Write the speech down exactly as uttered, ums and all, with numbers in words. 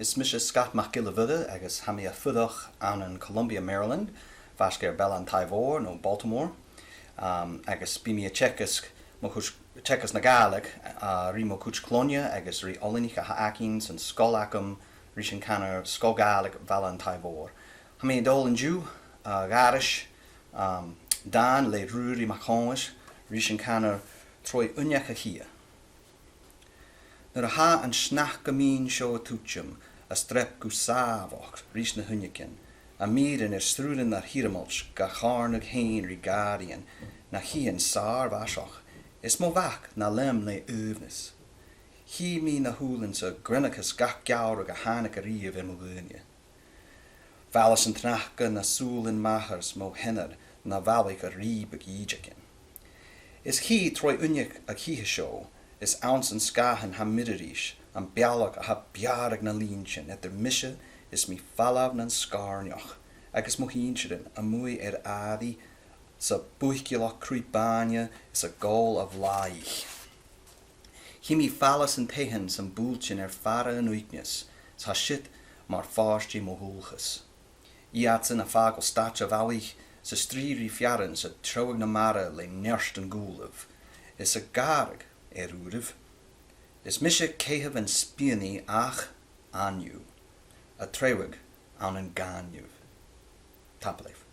Is mise Scott MacGilleMhoire agus tha mi a' fuireach ann an Columbia, Maryland, faisg air Baile an Taigh Mhòir no Baltimore, um, agus bidh mi a' teagasg mo chuid, teagasg na Gàidhlig, uh, ri mo chuid cloinne agus ri oileanaich a th' againn san sgoil agam ris an canar Sgoil Ghàidhlig Bhaile an Taigh Mhòir. Tha mi a' dol an-diugh, uh, a dh'aithris, um, dàn le Ruairidh MacThòmais ris an canar Troigh Uinneag a' Chidhe. Nuair a tha an sneachda mìn seo a' tuiteam, a' streap gu sàmhach ris na h-uinneagan, a' mìrean air srùirean nar h-iarmailt ga chàirneadh fhèin ri gàrraidhean, na chidhean sàr-mhaiseach, is mo mhac na leum le aoibhneas. Chì mi na shùilean-sa, greineachas gach geamhradh a thàinig a-riamh air mo dhaoine. Faileas an t-sneachda na sùilean màthar 's mo sheanair na bhalaich a' rìobadh dhìdeagan. Is chì Troigh Uinneag a' Chidhe seo, is anns an sgàthan tha mire ris, am bealach a tha a' beàrrachadh na linntean eadar mise is mi falamh nan sgàirneach, agus mo shinnsirean a-muigh air àirigh sa buiceallach cruidh-bàine is a' gabhail a' bhlàths. Chì mi faileas an taighean 's am buailtean air fàire an uaigneas, 's tha siud mar phàirt de mo dhualchas. Iadsan a' fàgail staid a' bhalaich 's a' strì ri fearann 's a' treabhadh na mara le neart an cùlaibh, is a' gàrradh air uairibh. Is mise cèithe an spìonaidh ach an-diugh, a' treabhadh ann an gàinneamh. Tapadh leibh.